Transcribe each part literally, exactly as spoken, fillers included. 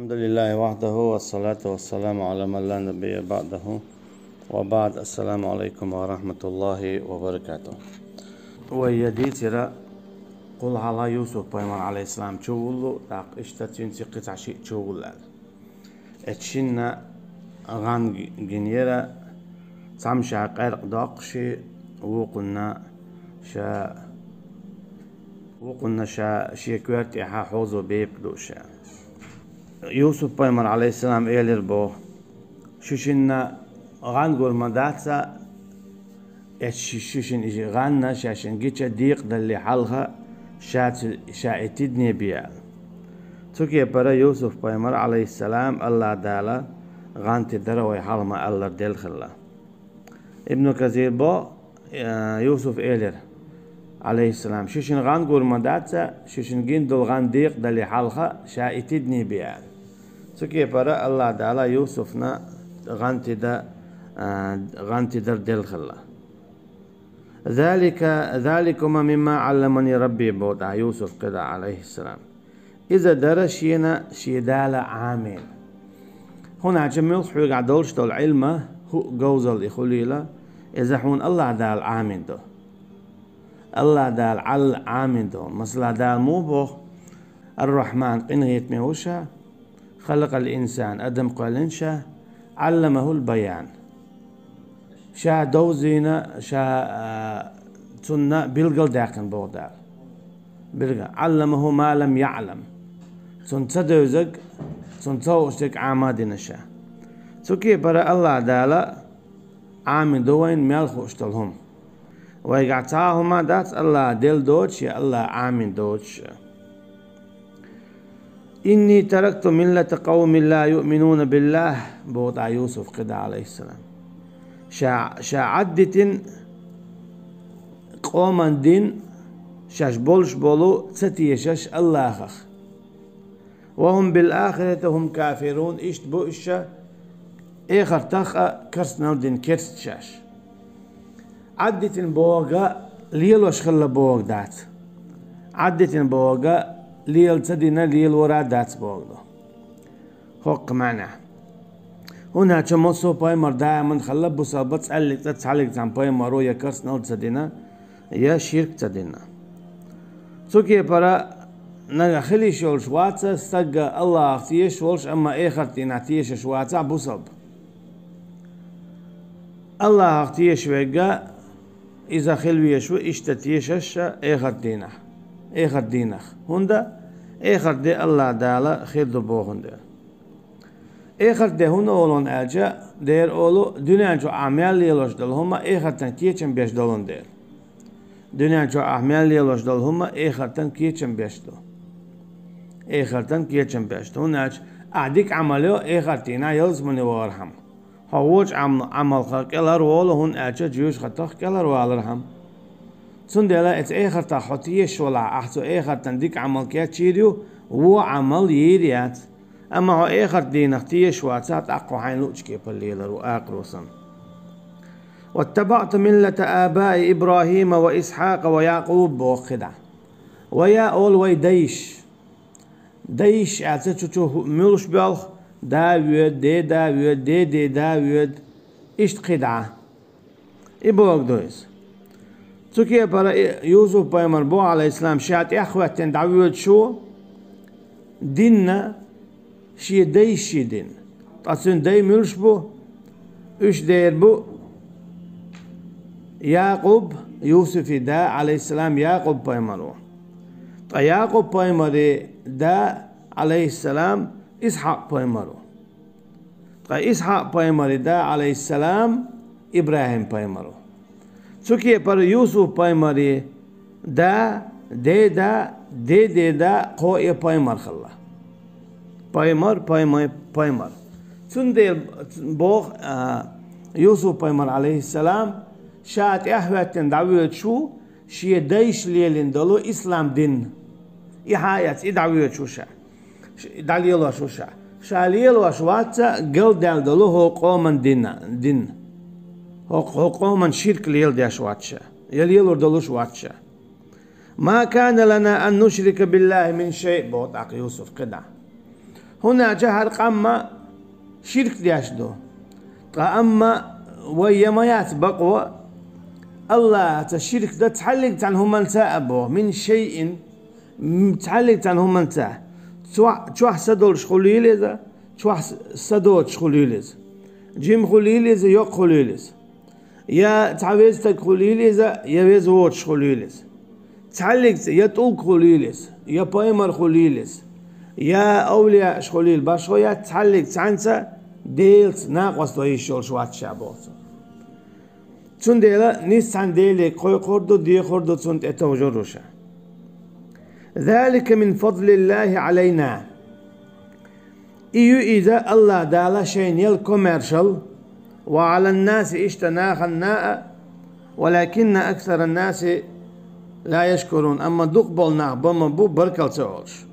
الحمد لله وحده والصلاة والسلام على من لا نبي بعده وبعد. السلام عليكم ورحمة الله وبركاته. Вай я дийцира, кхул хьалха Юсуп пайхамар, алейхиссалам, чувуллу, тӀаккха иштта цуьнца кхин цхьа шиъ чувуллал. Эцу шинна гӀан гинера, цхьамма ша къаьркъа доккхуш, вукхунна ша, вукхунна ша шен коьрта тӀехьа хьозо бепиг луш. Юсуп пайхамар, алейхиссалам, элира боху: «Шу шинна гӀан гур ма дац, эцу ши-, шу шинна и гӀан шаьшшинна гича декъадалале хьалха, ша цу, ша и тидаме бе», — аьлла. Цу кепара Юсуп пайхамар, алейхиссалам, Аллах Дала гӀан тидар вай хьалха ма-аллара делла хилла. Ибн Касир боху, э, Юсуп элира, алейхиссалам: «Шу шинна гӀан гур ма дац, шу шинна гина долу гӀан декъадалале хьалха, ша и тидаме бе», — аьлла. Цу кепара Аллах Дала Юсупна гӀан тида-, э, гӀан тидар делла хилла. «Залика, заликума мимма Ӏалламани Рабби», — боху тӀаккха Юсуп кхидӀа, алейхиссалам. Иза дара шена шен Дала Ӏамийна. ХӀунда аьлча муьлхха хьоьгахь долуш долу Ӏилма, хӀуъа говзалла и хуьлийла, иза хьуна Аллах Дала Ӏамийна ду. Аллах Дала Ӏал-, Ӏамийна ду. Масала, Дала муха боху: «Ар-Рахьман къинхетаме ву ша, халакъал инсан адам кхоьллина ша, Ӏалламахул баян». Ша довзийна, ша, а, цунна билгал даьккхина боху Дала. Билгал. «Ӏалламаху ма лам яӀлам». Цунна ца девзаг, цунна ца хууш дерг Ӏама а дина ша. Цу кепара Аллах Дала Ӏамийна ду вайна мел хууш долу хӀума. Вайгахь цхьа а хӀума дац Аллах делла доцуш я Аллах Ӏамийна доцуш. «Инни таракту миллата къавмин ла юъминуна биллах», — боху тӀаккха Юсуп кхидӀа, алейхиссалам. Ша, ша Ӏаддитина къоман дин, шаьш болуш болу ца тешаш Аллахах. «Ва хум бил ахирати хум кафирун», иштта бу уьш ша эхартах а керстанал дина керста шаьш. Ӏаддитина бохург лелош хилла бохург дац. Ӏаддитина бохург лела ца дина, лелора дац бохург ду. ХӀокху маьӀна. ХӀунда аьлча массо а пайхамар даиман хилла бусалба цӀаьллиг цӀа цхьаллиг цхьана пайхамаро я керстанал ца дина, я ширк ца дина. Цу кепара нагахь хила йиш йолуш вац стаг Аллахах тешаш волуш, амма эхарт дийнахь тешаш вацахь бусалба. Аллахах тешаш верг, иза хила везаш ву иштта тешаш эхарт дийнахь, эхарт дийнахь. ХӀунда? Эхарт де Аллах Дала хир ду бохун дела. Эхарт де хӀунда олу аьлча, дера олу, дуьнен чохь ахь мел лелош долу хӀума эхартан кечам беш долун дела. Дуьнен чохь ахь мел лелош долу хӀума эхартан кечам беш ду. Эхартан кечам беш ду. ХӀунда аьлча ахь дика Ӏамал йо эхарт дийнахь ялсамане вахархьама. Хьо вочу Ӏам-, Ӏамалха кӀелхьарволу, хӀунда аьлча жоьжахатах кӀелхьарвалархьама. Цундела эца эхартах хьо тешаш валахь, ахь цу эхартан дика Ӏамал кечйийр ю, вон Ӏамал йийр яц. Амма хьо эхарт дийнах тешаш вацахь, тӀаккха хьо хьайна луъучу кепара лелар ву акхаро санна. «Ваттабаъту миллата абаи Ибрахима ва Исхьакъа ва Якъуб», — боху кхидӀа. Ва я олу вай дайш. Дайш аьлча цу чу хӀу-, муьлш боьлху, да воьду, деда воьду, деде да воьду, иштта кхидӀа. И бохург ду иза. Цу кепара и Юсуп-пайхамар боху, алейхиссалам, ша тӀаьхьахӀоьттина дӀавоьдуш ву, динна шен дайша дина. Ткъа цуьнан дай муьлш бу? Уьш дер бу Якъуб, Юсуфи да, алейхиссалам, Якъуб-пайхамар ву. Ткъа Якъуб-пайхамари да, алейхиссалам, Исхьакъ-пайхамар ву. Ткъа Исхьакъ-пайхамари да, алейхиссалам, ИбрахӀим-пайхамар ву. Цу кепара Юсуп-пайхамари да, деда, деде да, кхо а пайхамар хилла. Пайхамар, пайхамар, пайхамар. Цундела боху, а, Юсуп-пайхамар, алейхиссалам, ша тӀаьхьахӀоьттина дӀавоьдуш ву, шен дайша лелийна долу ислам дин. И хьа а эцна, и дӀавоьдуш ву ша. Ш-, дӀалелош ву ша. Ша лелош вац галдаьлла долу хӀокху къоман дин, дин. ХӀокху, хӀокху къоман ширк леладеш вац ша. Я лелор долуш вац ша. «Ма кана лана ан нушрика биллахи мин шай», — боху тӀаккха Юсуп кхидӀа. ХӀунда аьлча хӀара къам ширк деш ду. Ткъа амма вай яма яц бакъо, Аллахьаца ширк дан цхьаллиг цхьан хӀуманца а боху, мин шайин, м, цхьаллиг цхьан хӀуманца. Чохь, чохь са долуш хуьлийла иза, чохь с-, са доцуш хуьлийла иза. Жима хуьлийла иза, йоккха хуьлийла иза. Я цхьа веза стаг хуьлийла иза, я веза воцуш хуьлийла иза. Цхьаллигца я тӀулг хуьлийла иза, я пайхамар хуьлийла иза, я авлияаш хуьлийла, башхо яц, цхьаллиг цхьаьнца Делаца накъост ван йиш йолуш вац ша боху цо. Цундела нийса цхьана Деле кхойкхур ду, дехур ду, цунна тӀе товжур ву ша. Залика мин фадлиллахи Ӏалайна. И ю иза Аллахь Дала шайна ял комаьршал, ва Ӏаланнаси, иштта нахана а, валакинна аксараннаси ла яшкурун, амма дукха болу нах бан ма бу баркалла ца олуш.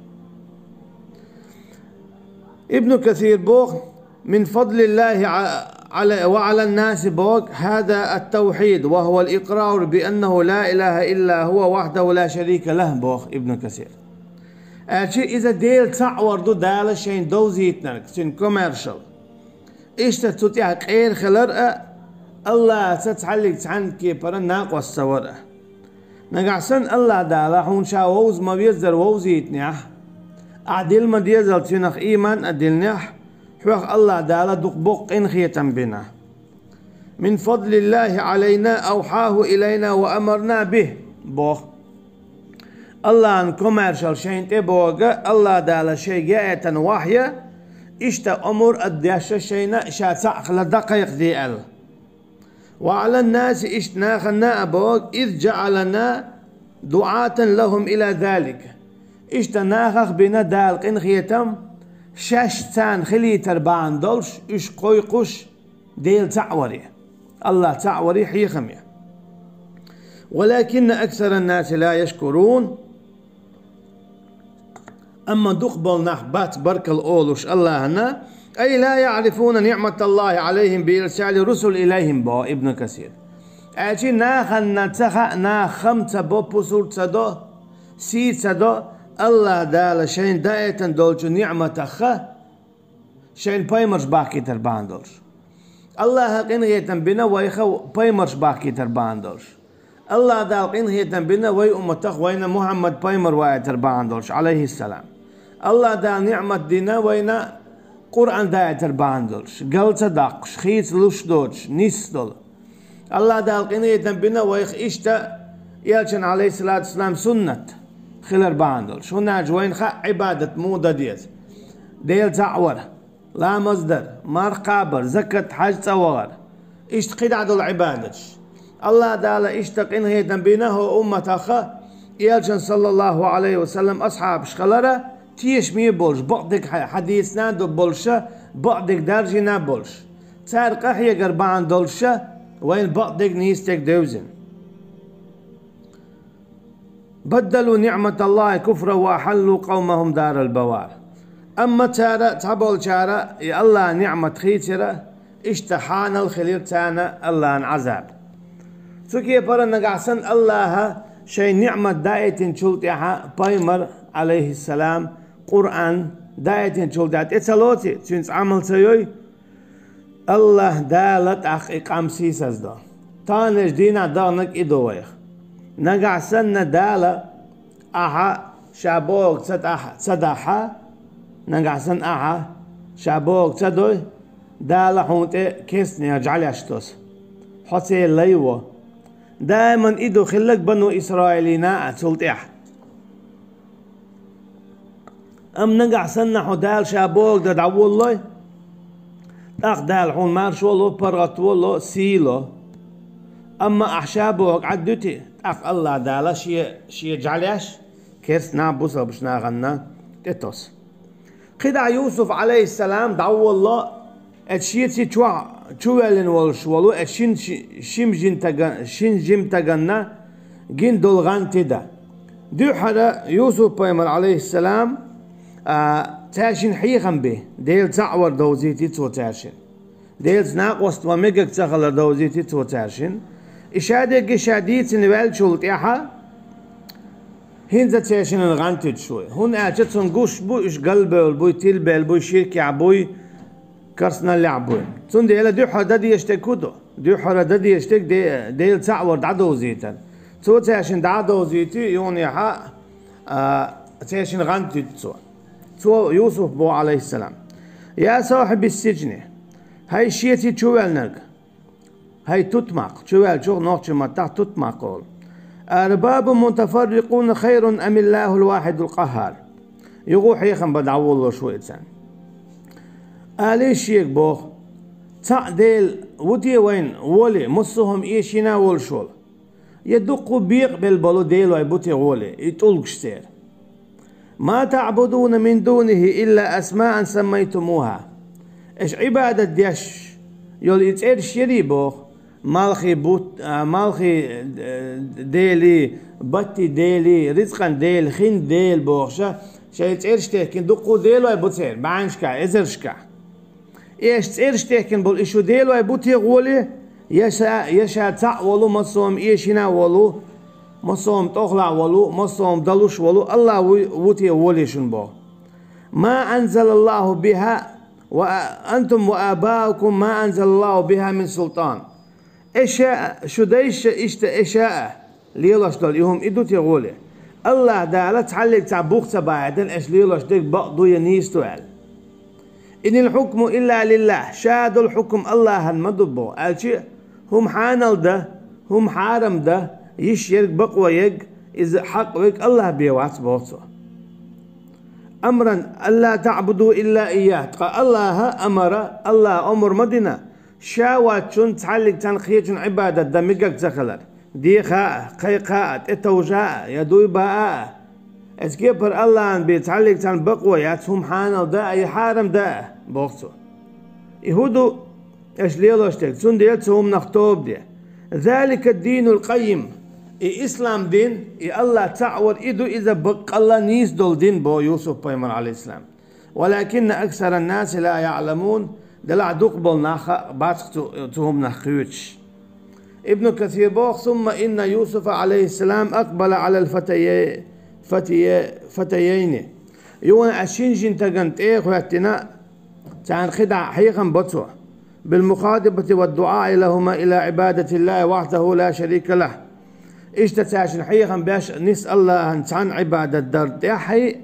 Ибн Касир боху, мин фадлиллахи Ӏа-, Ӏала-, ва Ӏаланнаси боху, хӀаза ат-тавхьид, ва хӀува ал-икърару би аннаху ла илаха илла хӀува вахьдаху ла шарика лахь, боху Ибн Касир. Аьлча иза Дела цхьаъ вар ду Дала шайна довзийтинарг, цуьнан комаьршал. Иштта цу тӀехь къера хилар а, Аллахьаца цхьаллиг цхьана кепара накъост ца вар а. Нагахь санна Аллахь Дала хьуна ша вовза ма веззара вовзийтинехь, ахь дилла ма деззара цуьнах ийман а диллинехь, хьох Аллахь Дала дукха боккха къинхетам бина. Мин фадлиллахи Ӏалайна авхьаху илайна ва амарна бихь, боху. Аллахьан комаьршал шайна тӀе богу, Аллахь Дала шайга яийтина вахьйа, иштта омра а деш шайна ша цхьаъ хилар дӀакхайкхаде аьлла. Ва Ӏаланнаси, иштта нахана а богу, из жаӀалана дуӀатан лахӀум ила залик. Иштта нахах бина Дала къинхетам, шаьш царна хилийтар бахьана долуш, уьш кхойкхуш, Дела цхьаъ варе, Аллахь цхьаъ варе хьехаме. Валакинна аксараннаси ла яшкурун. Амма дукха болу нах бац баркалла олуш Аллахьана, ай ла яӀрифуна ниӀматаллахи Ӏалайхим би ирсали русул илайхим, боху Ибн Касир. Аьлча нахана ца хаьа, наха хам ца бо, пусар ца до, сий ца до, Аллахь Дала шайна даийтина долчу ниӀматах, шайна пайхамарш бахкийтар бахьана долуш. Аллахьа къинхетам бина вайха пайхамарш бахкийтар бахьана долуш. Аллахь Дала къинхетам бина вай умматах вайна Мухьаммад пайхамар ваийтар бахьана долуш, Ӏалайхиссалам. Аллахь Дала ниӀмат дина вайна Къуръан даийтар бахьана долуш, гал ца даккхуш, хийцалуш доцуш, нисса долу. Аллахь Дала къинхетам бина вайх иштта элчан, Ӏалайхиссалату вассалам, суннат хилар бахьана долуш. ХӀунда аьлча вайна хаьа Ӏибадат муха дан деза. Дела цхьаъ вар, ламаз дар, марха кхабар, закат, хьаьж цӀа вахар. Иштта кхидӀа долу Ӏибадаташ. Аллахь Дала иштта къинхетам бина хӀокху умматах, элчан, саллаллаху Ӏалайхи ва саллам, асхьабаш хилара, тешаме болуш, бакъдерг хьа-, хьадийцина а ду болуша, бакъдерг даржийна а болуш. Цара къахьегар бахьана долуша, вайна бакъдерг нийса дерг девзина. Баддалу ниӀматаллахи куфран ва ахьаллу къавмахум дарал бавар. Амма цара, цхьаболчара, и Аллахьан ниӀмат хийцира, иштта хьанал хилира царна Аллахьан Ӏазаб. Цу кепара нагахь санна Аллахьа шайн ниӀмат даийтинчул тӀаьхьа пайхамар, Ӏалайхиссалам, Къуръан даийтинчул тӀаьхьа тӀе ца лоций, цуьнца Ӏамал ца йой, Аллахь Дала тӀаккха и къам сийсаздо. Таханлерчу дийнахь даханарг и ду вайх. Нагахь санна Дала ахьа ша бохург ца тӀахь-, ца дахьа, нагахь санна ахьа ша бохург ца дой, Дала хьуна тӀе керстанех жӀаьлеш тосу. Хьо церан лай во. Даиман и ду хилларг бану Исраилина а цул тӀаьхьа. Амма нагахь санна хьо Дала ша бохург дан дӀаволлой, тӀаккха Дала хьуна маршо ло, паргӀато ло, сий ло. Амма ахьа ша бохург Ӏад дуьти, тӀаккха Аллахь Дала шен, шен жӀаьлеш керстанах, бусалбачу нахана тӀетосу. КхидӀа Юсуф, Ӏалайхиссалам, дӀаволло, эцу шеца чохь чувоьллина волуш волу, эцу шин ши-, шин жимтага-, шин жимтаганна гина долу гӀан тида. Дуьххьара Юсуп-пайхамар, Ӏалайхиссалам, а, цаьршинна хьехам би, Дела цхьаъ вар довзийти цо цаьршинна. Делаца накъост ван мегар ца хилар довзийти цо цаьршинна. И шадерриге ша дийцина ваьллачул тӀаьхьа, ХӀинца цаьшинан гӀан туьтуш вуй. ХӀунда аьлча цунна гуш бу, уьш галбевлла буй, тилбелла буй, ширкехь буй, карсаналлехь буй. Цундела дуьххьара дан дезаш дерг хӀун ду? Дуьххьара дан дезаш дерг де-, Дела цхьаъ вар дӀадовзийтар. Цо цаьшин дӀа а довзийти, юханехьа, а, цаьшин гӀан туьту цо. Цо Юсуф боху, Ӏалайхиссалам: «Я сахьибис сиджни, хӀай шеца чувоьллинарг». ХӀай тутмакх, чувоьллачух нохчийн маттахь тутмакх олу. «Арбабун мутафаррикъуна хайрун амиллахул вахидул къаххар». Юха хьехам бан дӀаволалуш ву иза. Алий шега боху: «Цхьаъ Дела ву те вайна волий, массо а хӀума эшийна а волуш волу? Я дуккха бекъабелла болу делой бу те волий, и тӀулгаш церан? Ма таъбудуна мин дунихи илла асмаан саммайтумуха». Аша Ӏибадат деш йолу и цӀераш ярий боху, малхий бут-, а, малхий, э, дели, батти дели, рицкъан дели, хин дели бохуша, шайн цӀераш техкина дуккха делой бу церан, бӀеннашкахь, эзаршкахь. И аша цӀераш техкина болу и шу делой бу те гӀоле, я ша, я ша цхьаъ волу, массо а хӀума эшийна а волу, массо а хӀума тӀохлахь волу, массо а хӀума далуш волу АллахӀ ву, ву те гӀоле шуна боху? «Ма анзалаллаху биха ва а-, антум ва абаукум ма анзалаллаху биха мин султан». Аша а, шу дайша а иштта аша а лелош долу и хӀума и ду те гӀоле? АллахӀ Дала цхьаллиг цхьа бух ца бахьийтина аша лелош дерг бакъ ду я нийса ду аьлла. «Инил хьукму илла лиллах», ша долу хьукам АллахӀан ма ду боху, аьлча, хӀума хьанал дан, хӀума хьарам дан, йиш ерг, бакъо ерг, иза хьакъ верг АллахӀ бен вац боху цо. «Амран алла таъбуду илла ийяху», ткъа АллахӀа амара, АллахӀа омра ма дина, ша воцчунна цхьаллиг цхьана кхечунна Ӏибадат дан мегар ца хилар. Деха а, кхайкха а, тӀетовжа а, я дуй баа а. Эцу кепара АллахӀан бен цхьаллиг цхьана бакъо яц, хӀума хьанал дан а, я хьарам дан а, боху цо. И хӀун ду аша лелош дерг? Цундела цу хӀуманах тоба де. «Залика динул къаййим». И ислам дин, и АллахӀ цхьаъ вар, и ду иза баккъалла нийса долу дин, боху Юсуф-пайхамар, Ӏалайхиссалам. «Валакинна аксаран наси ла яъламун», делахь дукха болу нах хаа бац цу, цу хӀуманах кхоьруш. Ибн Касир боху: «Сумма инна Юсуфа, Ӏалайхиссалам, акъбала Ӏалал фатае-, фатае-, фатаяйни». Юха а шина жин тагана тӀе а хӀоьттина, царна кхидӀа хьехам бо цо: «Бил мухатабати ва дуӀаи лахума ила Ӏибадатиллахи вахьдаху ла шарика лах». Иштта цаьршинна хьехам беш, нис АллахӀан цхьанна Ӏибадат дар тӀехь а,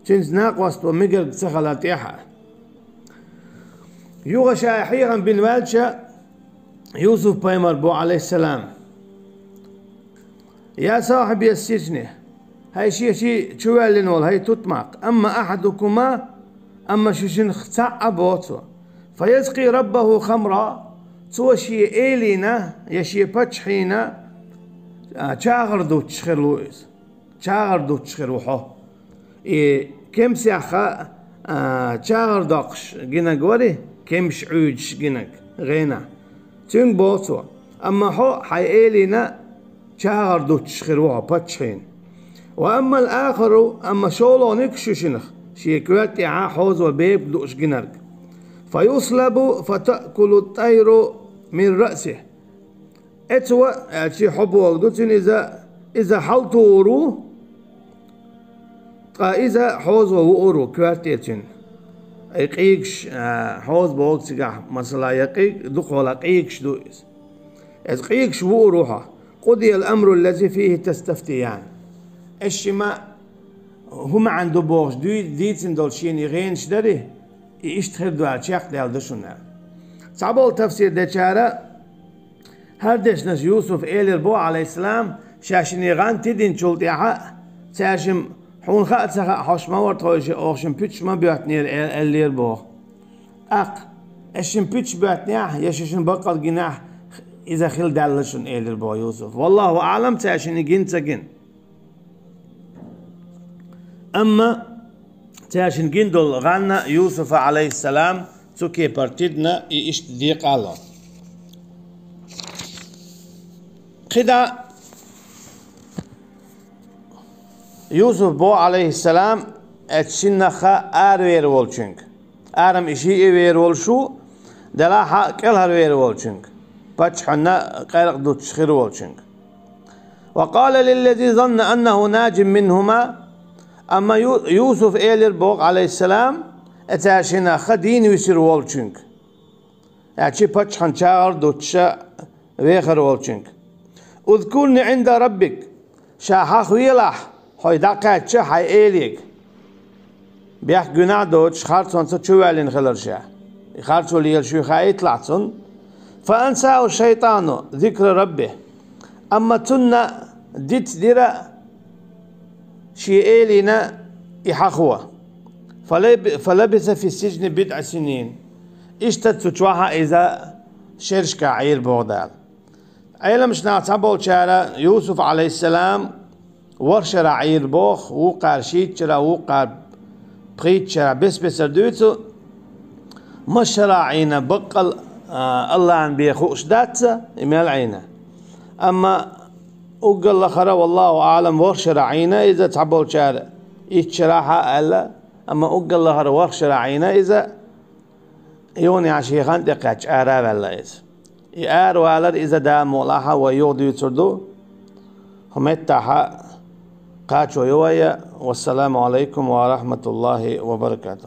цуьнца накъост ван мегар ца хилар тӀехь а. Юха ша хьехам бина ваьлча, Юсуф-пайхамар боху, Ӏалайхиссалам: «Я сахьибас сиджни, хӀай шеца чувоьллина волу, хӀай тутмакх, амма ахьадукума, амма шу шиннах цхьаъ а, боху цо, фа яскъи раббаху хамра, цо шен элина я шен паччахьна, а, чагӀар дуттуш хир ву иза. ЧагӀар дуттуш хир ву хьо». И кемсех а, а, чагӀар доккхуш гинарг вари, кемсаш Ӏуьйдуш гинарг гӀенах. Цуьнга боху цо: «Амма хьо хьайн элина чагӀар дуттуш хир ву хьо паччахьна. Ва аммал ахару, амма шолгӀаниг шу шиннах, шен коьрта тӀехьа хьозо бепиг дууш гинарг. Фа юслабу фа таъкулу тайру мин раъсихи». Эцо, аьлча, хьо бохург ду, цуьнан иза, иза хьалтур ву, ткъа иза хьозо вуур ву коьрта тӀе цуьнан. Ай къийгаш, а, хьоза бохург цигахь, масала, я къийг-, дукхахьолахь къийгаш ду иза. Иза къийгаш вуур ву хьо. «Къудиял амру ллази фихи тастафтиян». Аша шимма хӀун маьӀна ду бохуш дуй-, дийцина долу шена и гӀенаш дарий, и иштта хир ду аьлла чекхдаьлла ду шуна аьлла. Цхьаболу тафсир дечара хӀара дешнаш Юсуфа элира боху, Ӏалайхиссалам, ша шина и гӀан тидинчул тӀаьхьа, цаьршимма: «Хьуна хаа ца хаьа, хьо ма вара тхойша, оха шимма пуьчаш ма боьттинера», — эл-, эллера боху. ТӀаккха: «Аша шимма пуьчаш боьттинехь, я шу шуна баккъал гинехь, иза хила даьлла шуна», — элира боху Юсуфа. Валлаху аълам, цаьршинна и гина ца гина. Амма цаьршинна гина долу гӀан Юсуфа, Ӏалайхиссалам, цу кепара тидина, и иштта декъало. КхидӀа Юсуфа боху, Ӏалайхиссалам, эцу шиннах аравер волчуьнга. Арам и шиъ а вер волуш ву, делахь а кӀелхьарвер волчуьнга, паччахьна къаьркъа дуттуш хир волчуьнга. وقال للذي ظن أنه ناج منهما, амма Ю-, Юсуф элира боху, алейхиссалам, эцаьршинах дийна висира волчуьнга, аьлча паччахьан чагӀар дуттуша вехар волчуьнга: اذكرني عند ربك, ша хьахавелахь, хьо дӀакхаьчча хьайн элега. Бехк гуьнахь доцуш, харцонца чу ваьллина хилар ша. И харцо лелаш ву хаийталахь цунна. فأنساه الشيطان ذكر ربه. Амма цунна дицдира шен элина и хьахо. فلب-, فلبث في السجن بضع سنين. Иштта цу чохь иза шерашкахь Ӏийра боху Дала. Ӏеламчу наха цхьаболчара Юсуф, алейхиссалам, ворхӀ шарахь Ӏийра боху, вукхара шийтта шарахь, вукхара пхийтта шарахь, бес-бесара дуьйцу, масала Ӏийна баккъал, а, Аллахьан бен хууш дац и мел Ӏийна. Амма уггар лахара, валлаху аӀлам, ворхӀ шарахь Ӏийна иза, цхьаболчара итт шарахь а аьлла, амма уггар лахара ворхӀ шарахь Ӏийна иза, юха а шен хан тӀекхаьчча ара а ваьлла иза. И аравалар иза, Дала мукъ лахь, вай юха дуьйцур ду. ХӀокху меттехь кхачо йо вай. Вассаламу алейкум ва рахматуллахи ва баракатух.